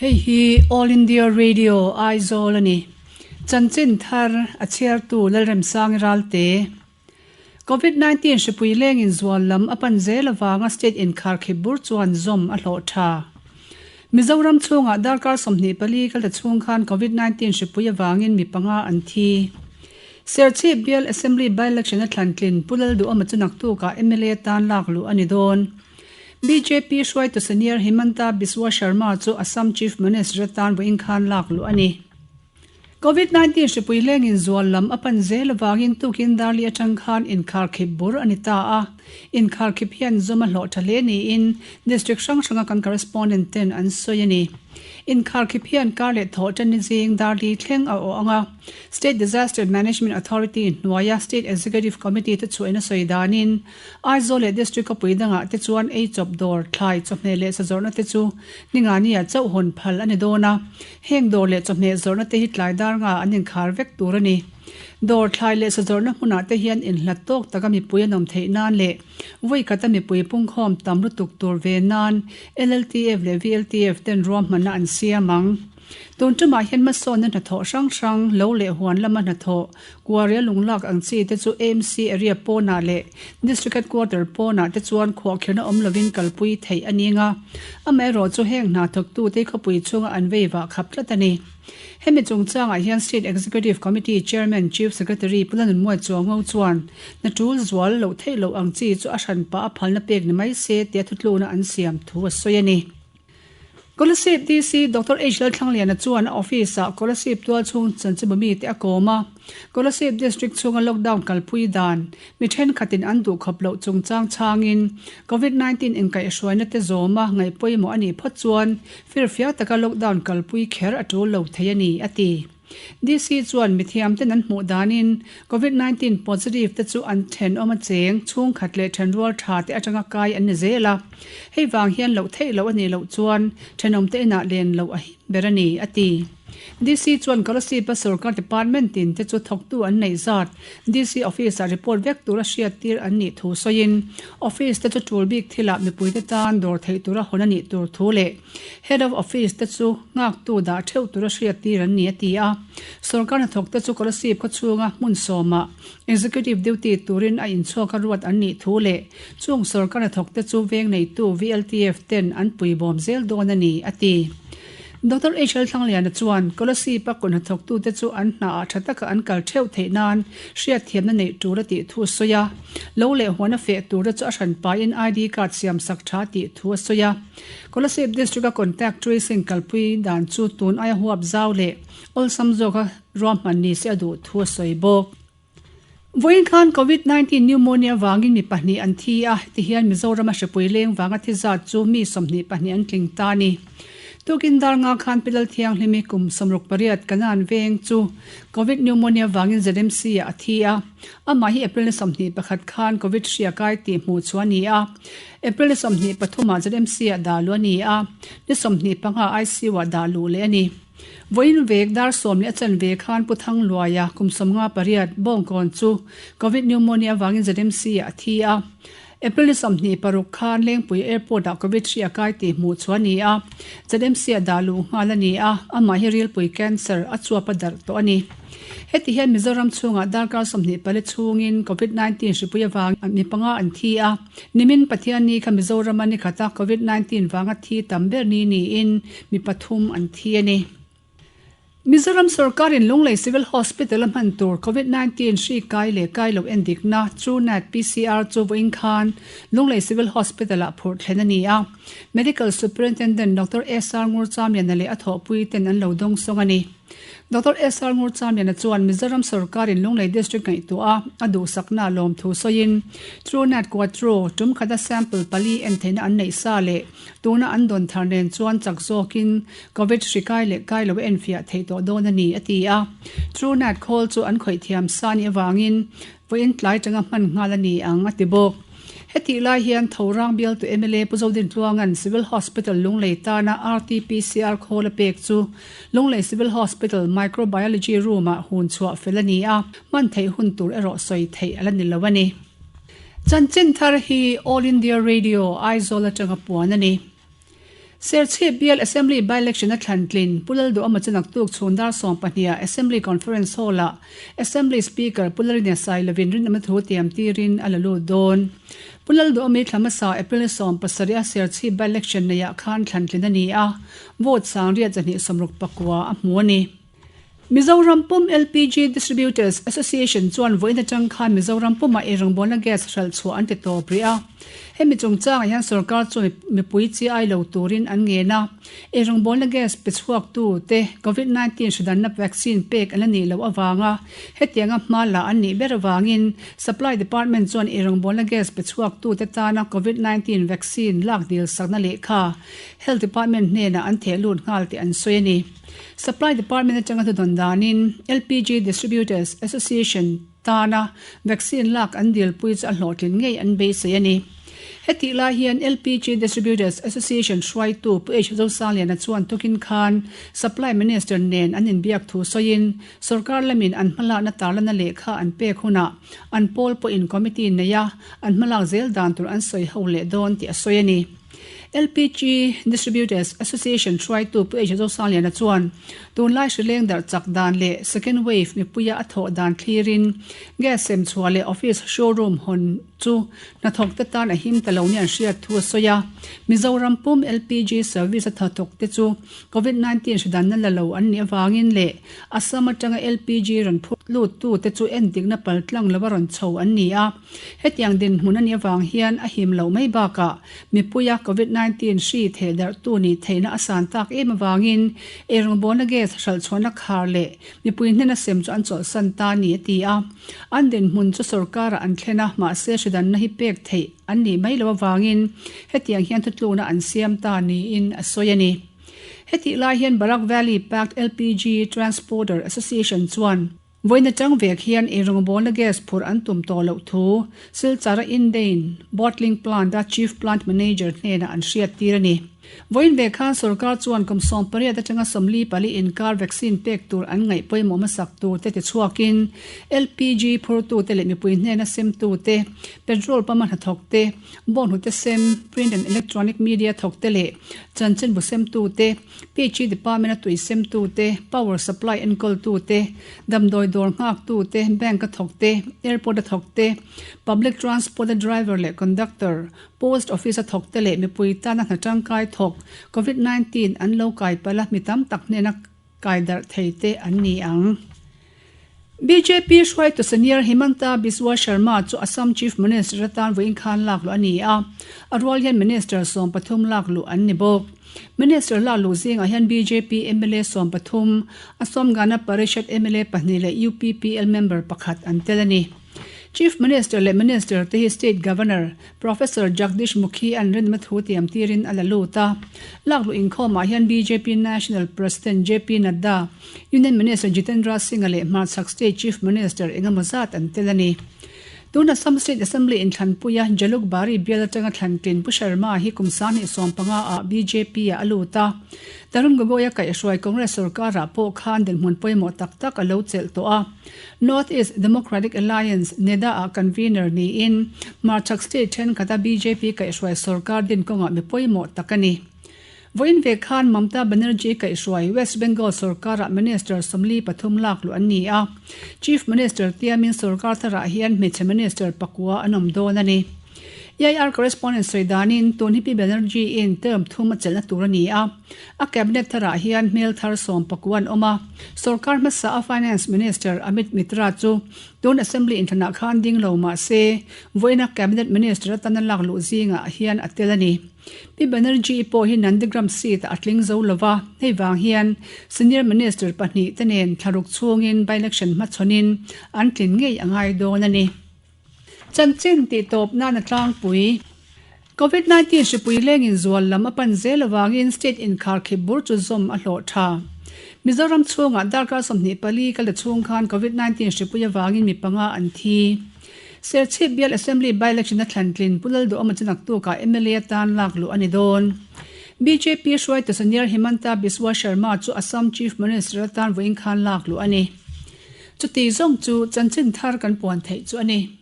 Hei hi All India Radio Aizawl a ni. Chanchin thar a chhiartu Lalremsangi Ralte. Covid 19 hripui lengin zual lam a pan zel avanga state inkharkhip bur chuan zawm a hlawh tha. Mizoram chhungah darkar 24 kal ta chhung khan Covid 19 hripui avangin mi panga an thi. Serchhip Bial Assembly by-election a thlantlin Pu Lalduhawma chu naktukah mla tan lak luh a ni dawn. Bjp hruaitu senior Himanta Biswa Sharma chu Assam Chief Minister atan vawiin khan lak luh a ni. Covid 19 hripui lengin zual lam a pan zel avangin tukin Darli atang khan inkharkhip bur a ni ta a. Inkharkhip hian zawm a hlawh tha hle niin District hrang hranga kan correspondent ten an sawi a ni. Inkharkhip hian kar leh thawh tan ni zing Darli thleng a awh ang a. State Disaster Management Authority hnuaia State Executive Committee te chhuahin a sawi danin Aizawl leh District khawpui dangah te chuan ei chawp dawr, thlai, chawhmeh leh sa zawrhna te chu Ningania chauh hawn phal a ni dawn a. Heng dawr leh chawhmeh zawrhna te hi tlai dar nga an inkhar vek tur a ni. Dawr, thlai leh sa zawrhna hmunah te hian inhlat tawk taka mipui an awm theih nan leh vawi khata mipui pungkhawm tam lutuk tur ve nan LLTF leh VLTF ten ruahmanna an siam ang. Tun tumah hian hmasawnna hnathawh hrang hrang, lo leh huan lama hnathawh, kuaria lunglak ang chi te chu AMC area pawnah leh District Headquarter pawnah te chuan khuahkhirhna awm lovin kalpui theih a ning a. Amaherawh chu heng hna thawktute khawpui chhunga an vei vah khap tlat a ni. Hemi chungchangah hian State Executive Committee Chairman Chief Secretary Pu Lanunmuai Chuango chuan hna tul zual loh theih loh ang chi chu a hranpah a phalna pek ni mai se tia thutlukna an siam thu a sawi a ni. Kolasib DC Doctor H Lalthlangliana chuan a office-ah Kolasib tualchhung chanchinbu mite a kawm a. Kolasib District chhunga lockdown kalpui dan mi thenkhatin an duhkhawp loh chungchang chhangin Covid 19 inkaihhruaina te zawma ngaih pawimawh a nih phawt chuan firfiak taka lockdown kalpui kher a tul lo thei a ni, a ti. DC chuan mithiam ten an hmuh danin Covid 19 positive te chu an thenawm a cheng, chhungkhat leh thenrual tha te atanga kai an ni zel a. Hei vang hian loh theih loh a nih loh chuan thenawm te inah len loh a him ber a ni, a ti. DC chuan Kolasib-a sorkar department tin te chu thawktu an neih zat DC office-ah report vek tura hriattir an nih thu sawiin office te chu tul bik thilah mipuite tan dawr theih tura hawn a nih tur thu leh Head of Office te chu nghaktu dah theuh tura hriattir an ni a ti a. Sorkar hnathawk te chu Kolasib khawchhunga hmun sawmah Executive Duty turin a inchhuak a ruat an nih thu leh chung sorkar hnathawk te chu veng neitu VLTF ten an puibawm zel dawn a ni a ti. Doctor HL Thlangliana chuan Kolasib-a kut hnathawktute chu an hnaah tha taka an kal theuh theih nan hriatthiamna neih tur a tih thu a sawi a. Lo leh huana feh tura chu a hranpaiin ID card siamsak tha tih thu a sawi a. Kolasib District-a contact tracing kalpui dan chu tun aia huap zau leh awlsam zawka ruahman ni se a duh thu a sawi bawk. Vawiin khan Covid 19 pneumonia vangin mi pahnih an thi a, heti hian Mizorama hripui leng vanga thi zat chu mi 22 an tling ta a ni. Tukin dar nga khan Pi Lalthianghlimi kum 68 Kanan veng chu Covid pneumonia vangin ZMC ah a thi a, amah hi April ni 21 khan Covid hria kai tih hmuh chu a ni a. April ni 23 ah ZMC ah dah luh a ni a, ni 25 ah ICU ah dah luh leh a ni. Vawiin vek dar sawm leh a chanve khan Pu Thangluaia kum 58 Bawngkawn chu Covid pneumonia avangin ZMC ah a thi a. April ni 26 khan Lengpui Airport ah Covid hri a kai tih hmuh chhuah a ni a, ZMC ah dah luh nghal a ni a, amah hi rilpui cancer a chuap a darh tawh a ni. Heti hian Mizoram chhungah darkar 24 chhungin Covid 19 hripui avang mi panga an thi a. Nimin Pathianni kha Mizorama nikhata Covid 19 vanga thi tam ber ni niin mi pathum an thi a ni. Mizoram sorkarin Lunglei Civil Hospital a hman tur Covid 19 hri kai leh kai loh endikna TrueNat PCR chu vawiin khan Lunglei Civil Hospital-ah phurh thlen a ni a. Medical Superintendent Doctor SR Ngurchamiana leh a thawhpui ten an lo dawngsawng a ni. Doctor SR Ngurchamiana chuan Mizoram sorkarin Lunglei District ngaihtuah a a duhsakna lawmthu sawiin TrueNat Quattro tum khata sample pali en theihna an neih sa leh tuna an dawn thar nen chuan chak zawkin Covid hri kai leh kai lo a enfiah theih tawh dawn a ni, a ti a. TrueNat khawl chu an khawih thiam sa nih avangin vawiin tlai tanga hman nghal a ni ang, a ti bawk. Hetih lai hian Thorang bialtu mla Pu Zodin Tluanga'n Civil Hospital Lunglei tana RT-PCR khawl a pek chu Lunglei Civil Hospital Microbiology Room-ah hun chhuah fel a ni a, hman theih hun tur erawh sawi theih a la ni lo a ni. Chanchin thar hi All India Radio, Aizawl atanga puan a ni. Serchhip Bial Assembly By-Election a thlan tlin Pu Lalduhawma chu naktuk chhun dar sawmpahniha Assembly Conference Hall-ah Assembly Speaker Pu Lalrinia Sailovin rinawmna thu tiam tirin a la lut dawn. Pu Lalduhawmi thla hmasa April 17 a Serchhip By-Election neihah khan thlan tlin a ni a, vote sangriat 269 a hmu a ni. Mizoram pum LPG Distributors Association chuan vawiin atang khan Mizoram pumah eirawngbawlna gas hralh chhuah an ti tawp rih a. Hemi chungchangah hian sorkar chuan mipui chi ai lo turin an ngen a. Eirawngbawlna gas pe chhuaktu te Covid 19 hridanna vaccine pek an la nih loh avanga hetianga hma la an nih ber avangin Supply Department chuan eirawngbawlna gas pe chhuaktu te tana Covid 19 vaccine lak dil sakna lehkha Health Department hnenah an theh lut nghal tih an sawi a ni. Supply Department atanga thudawn danin LPG Distributors Association tana vaccine lak an dilpui chu a hlawhtlin ngei an beisei a ni. Hetih lai hian LPG Distributors Association hruaitu Pu H Zosangliana chuan tukin khan Supply Minister nen an inbiak thu sawiin sorkar lamin an hmalakna tarlana lehkha an pek hunah an pawl pawhin committee neia an hmalak zel dan tur an sawi ho leh dawn tih a sawi a ni. LPG Distributors Association hruaitu Pu H Zosangliana chuan tunlai hrileng darh chak dan leh second wave mipuia a thawh dan thlirin gas sem chhuah leh office showroom hawn chu hnathawk te tan a him ta lo nia an hriat thu a sawi a. Mizoram pum LPG service a hnathawk te chu Covid 19 hridanna la lo an nih avangin leh Assam atanga LPG rawn phur luttu te chu endikna paltlang lova rawn chho an ni a. Hetiang dinhmun a nih avang hian a him loh mai bakah mipuia Covid 19 hri theh darhtu nih theihna a san tak em avangin eirawngbawlna gas hralhchhuahna khar leh mipui hnena sem chu an chawlhsan ta a ni a ti a. An dinhmun chu sorkarah an thlen a, mahse hridanna hi pek theih an nih mai loh avangin hetiang hian thutlukna an siam ta niin a sawi a ni. Hetih lai hian Barak Valley Packed LPG Transporter Association chuan, Vawiin atang vek hian eirawngbawlna gas phurh an tum tawh loh thu Silchar-a Indane Bottling Plant-a Chief Plant Manager hnenah an hriattir a ni. Vawiin vek khan sorkar chuan kum 18 atanga 44 inkar vaccine pek tur an ngaih pawimawh hmasak tur te tichhuakin LPG phurtute leh mipui hnena semtute, petrol pump-a hnathawkte, bawnghnute sem, print and electronic media thawkte leh chanchinbu semtute, PHE Department a tui semtute, Power Supply enkawltute, damdawi dawr nghaktute, Bank a thawkte, Airport a thawkte, Public Transport a driver leh conductor, Post Office a thawkte leh mipui tana hna tangkai thawk, Covid 19 an lo kai palh a mi tam tak hnena kai darh thei te an ni ang. Bjp hruaitu senior Himanta Biswa Sharma chu Assam Chief Minister atan vawiin khan lak luh a ni a, a rual hian Minister 13 lak luh an ni bawk. Minister lak luh zingah hian bjp mla 13, Assam Gana Parishad mla pahnih leh UPPL member pakhat an tel a ni. Chief Minister leh Minister te hi State Governor Professor Jagdish Mukhi an rinna thu tiam tirin a la lut a. Lak luh inkhawmah hian bjp National President JP Nadda, Union Minister Jitendra Singh-a leh hmarchhak State Chief Minister engemaw zat an tel a ni. Tuna Assam State Assembly inthlanpuia Jalukbari bial atanga thlantlin Pu Sharma hi kum 2015 ah BJP-ah a lut a. Tarun Gogoi-a kaihhruai Congress sorkarah pawh khan dinhmun pawimawh tak tak a lo chelh tawh a. North East Democratic Alliance, NEDA, ah convener niin hmarchhak state thenkhat a bjp kaihhruai sorkar din kawngah mi pawimawh tak a ni. Vawiin ve khan Mamta Banerjee kaihhruai West Bengal sorkarah minister 43 lak luh an ni a. Chief Minister tiamin sorkar tharah hian hmeichhe minister pakua an awm dawn a ni. EIR correspondent sawi danin tun hi Pi Banerjee in term thum a chelhna tur a ni a. A cabinet tharah hian hmel thar 19 an awm a. Sorkar hmasa a Finance Minister Amit Mitra chu tun Assembly inthlanah khan ding lo mah se vawiina cabinet minister atana lak luh zingah hian a tel a ni. Pi Banerjee pawh hi Nandigram seat ah a tling zo lo va, hei vang hian senior minister pahnih te nen thlaruk chhungin by-election hmachhawnin an tlin ngei a ngai dawn a ni. Chanchin tih tawp nan a tlangpui. Covid 19 hripui lengin zual lam a pan zel avangin state inkharkhip bur chu zawm a hlawh tha. Mizoram chhungah darkar 24 kal ta chhung khan Covid 19 hripui avangin mi panga an thi. Serchhip Bial Assembly by-election a thlantlin Pu Lalduhawma chu naktukah mla atan lak luh a ni dawn. Bjp hruaitu senior Himanta Biswa Sharma chu Assam Chief Minister atan vawiin khan lak luh a ni. Chuti zawng chu chanchin thar kan puan theih chu a ni.